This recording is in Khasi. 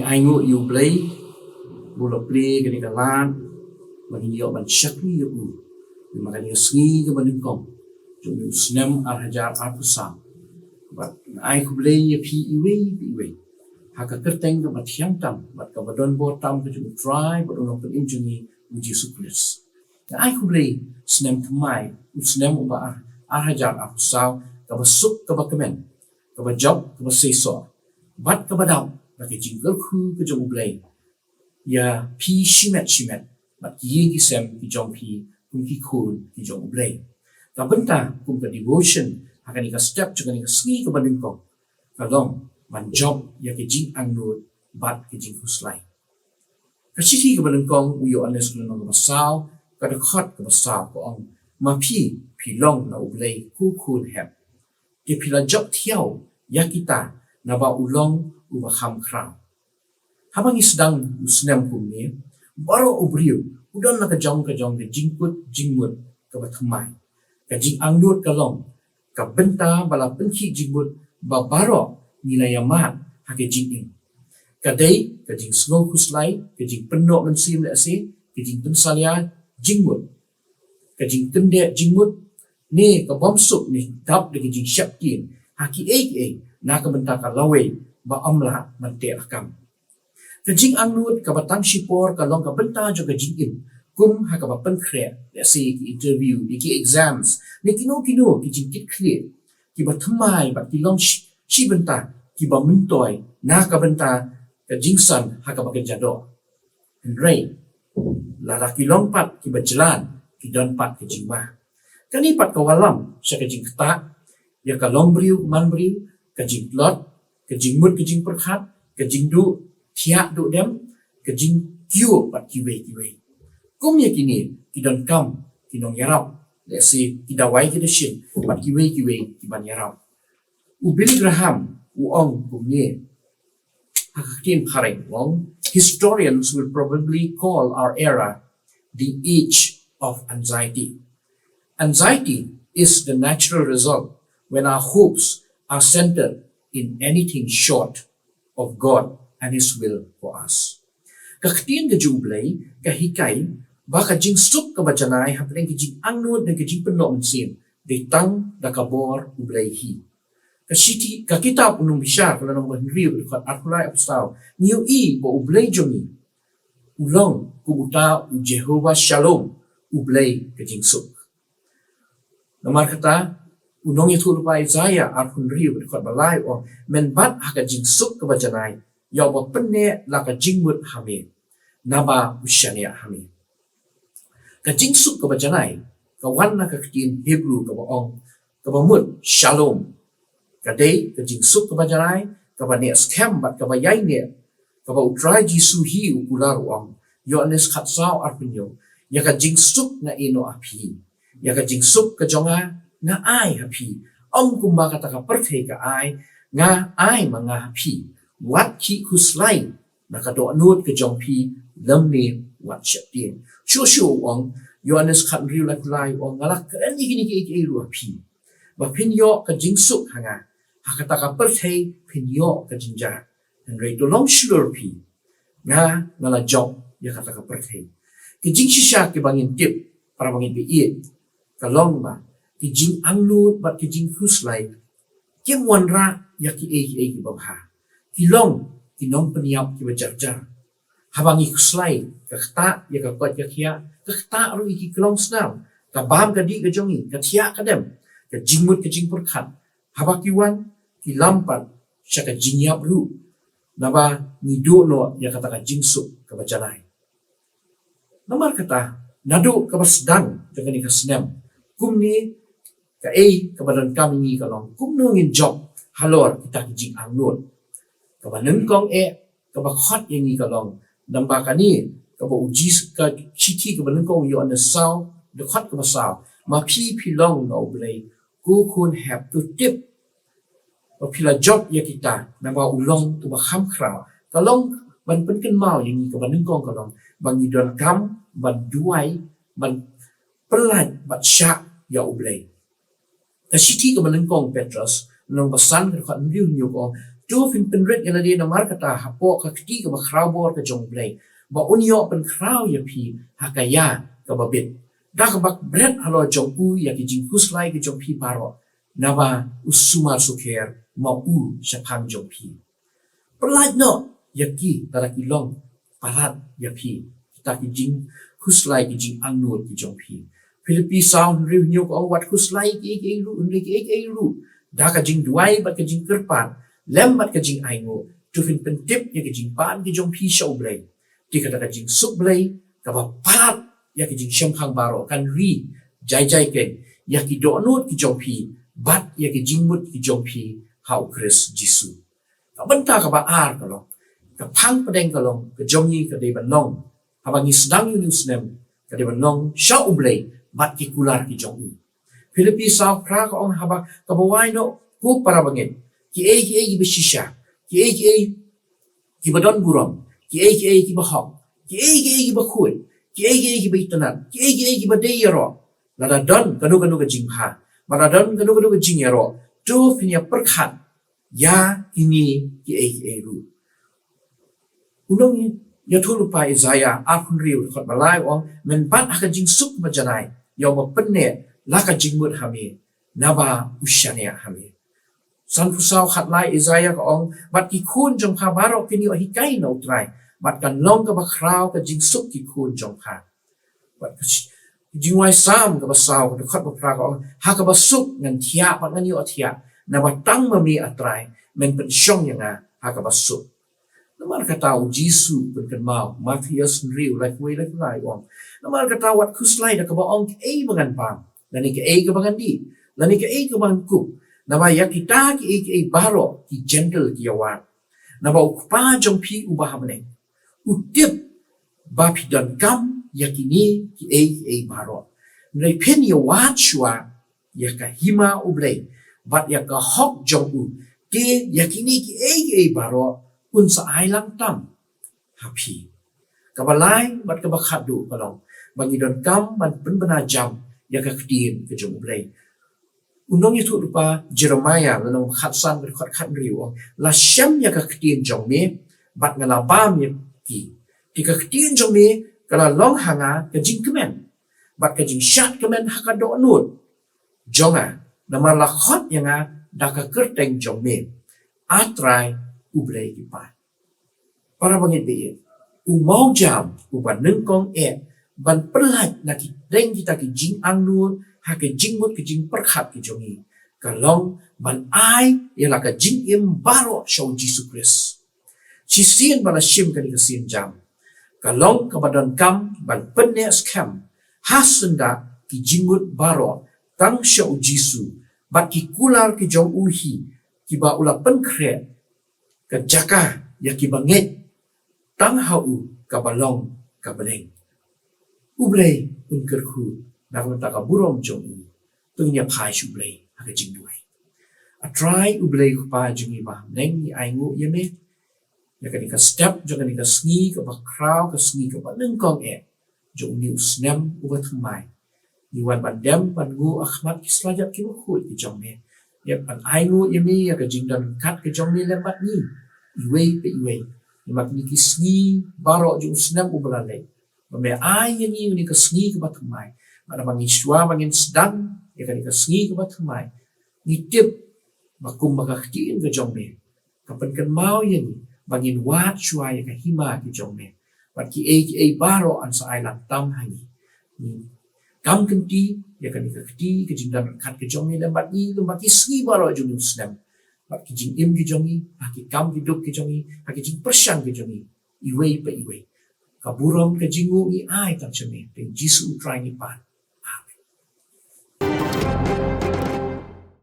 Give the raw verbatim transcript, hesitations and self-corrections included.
Ai nguh ïa U Blei ba u la plie kane ka lad ba ngin ïoh ban shakri ïa u. Namar kane ka sngi kaba nyngkong jong u snem ar hajar arphew saw. Bad nga ai khublei ïa phi iwei pa iwei ha ka kyrteng kaba thiang tam bad kaba don bor tam ka jong U Trai bad U Nongpynim jong ngi U Jisu Khrist. Nga ai khublei snem thymmai, u snem uba ar, ar hajar arphew saw, kaba suk kaba kmen, kaba jop kaba seisoh bad kaba daw da ka jingkyrkhu ka jong U Blei ïa phi shimet shimet bad ki ïing ki sem ki jong phi kum ki khun ki jong U Blei. Ka bynta kum ka devotion ha kane ka step jong kane ka sngi kaba nyngkong ka long ban jop ïa ka jingangnud bad ka jingkhuslai. Ka shithi kaba nyngkong u Ïoannis ka lynnong kaba saw, ka dkhot kaba saw ka ong, ma phi, phi long na U Blei ko khun hep. Te phi la jop thiaw ïa kita naba u long uba kham khraw. Haba ngi sdang u snem kumne, baroh u briew u don la ka jong ka jong ka jingkut jingmut kaba thymmai. Ka jingangnud ka long ka bynta ba la pynkhih jingmut ba baroh ngi la ïamad ha ka jingim. Ka dei ka jingsngew khuslai, ka jingpynnoh mynsiem lehse, ka jingpynsalia jingmut, ka jingkyndit jingmut, ne ka bym suk ne dap da ka jingsheptieng ha kiei kiei na ka bynta ka lawei ba ym lah ban teh lakam. Ka jingangnud kaba tang shipor ka long ka bynta jong ka jingim, kum ha kaba pynkhreh, lehse ki interview, ki exams, ne kino kino ki jingkitkhlieh kiba thymmai bad ki long shi, shi bynta kiba myntoi na ka bynta ka jingsan ha kaba kynja doh. Hynrei lada ki long pat kiba jlan, ki don pat ka jingma. Kane pat ka wallam sha ka jingktah ïa ka longbriew manbriew, ka jingtlot, ka jingmut ka jingpyrkhat, ka jingduh thiah duh dem, ka jingkiew bad kiwei kiwei. Kum ïa kine ki donkam ki nongïarap, lehse ki dawai ki dashin bad kiwei kiwei kiban ïarap. U Billy Graham u ong kumne ha ka ktien phareng, u ong, historians will probably call our era the age of anxiety. Anxiety is the natural result when our hopes are centered in anything short of God and His will for us. Ka ktien ka jong U Blei ka hikai ba ka jingsuk kaba janai hapdeng ka jingangnud ne ka jingpynnoh mynsiem dei tang da ka bor U Blei hi. Ka shithi, ka kitab U Nongbishar ka lynnong ba hynriew ka dkhot arphew lai arphew saw, ngi ïohi ba U Blei jong ngi u long kum uta u Jehovah Shalom, U Blei ka jingsuk. Namar kata u nongïathuhlypa Isaiah arphew hynriew ka dkhot ba lai u ong, men bat ha ka jingsuk kaba janai ïa uba pynneh la ka jingmut ha me, naba u shaniah ha me. Ka jingsuk kaba janai ka wan na ka ktien Hebrew kaba ong, kaba mut shalom. Ka dei ka jingsuk kaba janai kaba neh skhem bad kaba ïaineh, kaba U Trai Jisu hi u kular u ong, Ïoannis khatsaw arphew hynñiew, ïa ka jingsuk nga ïehnoh ha phi, ïa ka jingsuk ka jong nga nga ai ha phi. Ym kumba kata ka pyrthei ka ai, nga ai ma nga ha phi. Wat khih khuslai na ka dohnud ka jong phi, lymne wat sheptieng. Shuh shuh u ong, Ïoannis khathynriew laiphew lai u ong, nga la kren ïa kine kiei kiei ruh ha phi, ba phin ïoh ka jingsuk ha nga. Ha kata ka pyrthei phin ïoh ka jingjia, hynrei to long shlur phi, nga, nga la jop ïa kata ka pyrthei. Ki jingshisha kiba ngin tip, para bangeit ba ïeit, ka long ba ki jingangnud bad ki jingkhuslai kim wanrah ïa kiei kiei kiba bha. Ki long ki nongpynïap kiba jar jar. Haba ngi khuslai, ka ktah ïa ka koit ka khiah, ka ktah ruh ïa ki klongsnam, ka bam ka dih ka jong ngi, ka thiah ka dem, ka jingmut ka jingpyrkhat. Haba ki wan, ki lam pat sha ka jingïap ruh, naba ngi duh noh ïa kata ka jingsuk kaba janai. Namar kata, naduh kaba sdang jong kane ka snem, kumne, kaei kaba donkam ïa ngi ka long kumno ngin jop halor kita ki jingangnud. Kaba nyngkong eh, kaba khot ïa ngi ka long, namba kane, kaba u Jis-, ka shithi kaba nyngkong u Ïoannis saw, dkhot kaba saw, ma phi phi long na U Blei ko khun hep. To tip ba phi la jop ïa kita, naba u long uba kham khraw. Ka long ban pynkynmaw ïa ngi, kaba nyngkong ka long ba ngi donkam ban duwai, ban pyllait bad shah ïa U Blei. Ka shithi kaba nyngkong Petros, lynnong ba san, ka dkhot hynriew hynñiew ka ong, To phin pynrit ïa lade namar kata hapoh ka kti kaba khraw bor ka jong U Blei, ba un ïoh pynkhraw ïa phi ha ka ïa kaba bit, da kaba bret halor jong u ïa ki jingkhuslai ki jong phi baroh, naba u sumar sukher ma u shaphang jong phi. Pyllait noh ïa ki lada ki long palat ïa phi kita ki jingkhuslai ki jingangnud ki jong phi. Philippi saw hynriew hynñiew ka ong, wat khuslai kiei kiei ruh, hynrei kiei kiei ruh da ka jingduwai bad ka jingkyrpad lem bad ka jingainguh, to phin pyntip ïa ki jingpan ki jong phi sha U Blei. Te kata ka jingsuk Blei kaba palat ïa ki jingshemphang baroh kan ri jai jai keiñ ïa ki dohnud ki jong phi bad ïa ki jingmut ki jong phi ha U Khrist Jisu. Ka bynta kaba ar ka long, ka phang pdeng ka long, ka jong ngi ka dei ban long haba ngi sdang ïa une u snem, ka dei ban long sha U Blei bad ki kular ki jong u. Philippi saw phra ka ong, haba kaba wai noh, ko para bangeit, kiei kiei kiba shisha, kiei kiei kiba don burom, kiei kiei kiba hok, kiei kiei kiba khuid, kiei kiei kiba itynnad, kiei kiei kiba dei ïaroh, lada don kano kano ka jingbha, lada don kano kano ka jingïaroh, to phin ïa pyrkhat ïa kine kiei kiei ruh. U nongïathuhlypa Isaiah arphew hynriew dkhot ba lai u ong, men bat ha ka jingsuk ba janai, ïa uba pynneh la ka jingmut ha me, naba u shaniah ha me. Sanphew saw khatlai Isaiah ka ong, bad ki khun jong pha baroh kin ïoh hikai na U Trai, bad kan long kaba khraw ka jingsuk ki khun jong pha. Bad ka shi-, ka jingwai Salm kaba saw, ka dkhot ba phra ka ong, ha kaba suk ngan thiah bad ngan ïoh thiah, naba tang ma me A Trai men pynshong ïa nga ha kaba suk. Namar kata U Jisu u pynkynmaw, Mathaios hynriew laiphew wei laiphew lai u ong, namar kata wat khuslai da kaba ong kaei ba ngan bam, lane kaei kaba ngan dih, lane kaei kaba ngan kup, naba ïa kita kiei kiei baroh ki Jentil ki ïa wad. Naba U Kpa jong phi uba ha bneng u tip ba phi donkam ïa kine kiei kiei baroh. Hynrei phin ïa wad shuwa ïa ka hima U Blei bad ïa ka hok jong u, te ïa kine kiei kiei baroh un sa ai lang tam ha phi. Kaba lai bad kaba khatduh ka long ba ngi donkam ban pynbna jam ïa ka ktien ka jong U Blei. U nongïathuhlypa Jeremiah lynnong khatsan ka dkhot khathynriew u ong, la shem ïa ka ktien jong me bad nga la bam ïa ki. Te ka ktien jong me ka la long ha nga ka jingkmen bad ka jingshad kmen ha ka dohnud jong nga, namar la khot ïa nga da ka kyrteng jong me, A Trai U Blei ki paid. Para bangeit ba ïeit, u mawjam uba nyngkong eh ban pyllait na ki deng kita ki jingangnud ha ki jingmut ki jingpyrkhat ki jong ngi ka long ban ai ïa la ka jingim baroh sha U Jisu Khrist. Shisien ba la shim kane ka sienjam, ka long kaba donkam ban pynneh skhem ha syndah ki jingmut baroh tang sha U Jisu bad ki kular ki jong u hi, kiba u la pynkhreh ka jaka ïa kiba ngeit tang ha u kaba long ka bneng. U Blei un kyrkhu na ka bynta ka burom jong u. To ngin ïa phai sha U Blei ha ka jingduwai. A Trai U Blei Kpa jong ngi ba ha bneng, ngi ainguh ïa me ïa kane ka step jong kane ka sngi kaba khraw, ka sngi kaba nyngkong eh jong une u snem uba thymmai. Ngi wan ban dem ban nguh ha khmat ki slajap kiba khuid ki jong me. Ïa ban ainguh ïa me ïa ka jingdon ryngkat ka jong me lem bad ngi iwei pa iwei. Ïa ma kine ki sngi baroh jong u snem uba la leit, ba me ai ïa ngi une ka sngi kaba thymmai. Bad haba ngi shuwa ba ngin sdang ïa kane ka sngi kaba thymmai, ngi tip ba kumba ka ktien ka jong me ka pynkynmaw ïa ngi ba ngin wad shuwa ïa ka hima ki jong me, bad kiei kiei baroh yn sa ai lang tam ha ngi. Ngi kam kynti ïa kane ka kti ka jingdon ryngkat ka jong me lem bad ngi lem bad ki sngi baroh jong u snem, bad ki jingim ki jong ngi, ha ki kam ki duk ki jong ngi, ha ki jingpyrshang ki jong ngi iwei pa iwei. Ka burom ka jingnguh ngi ai tang sha me, dei U Jisu U Trai ngi pan.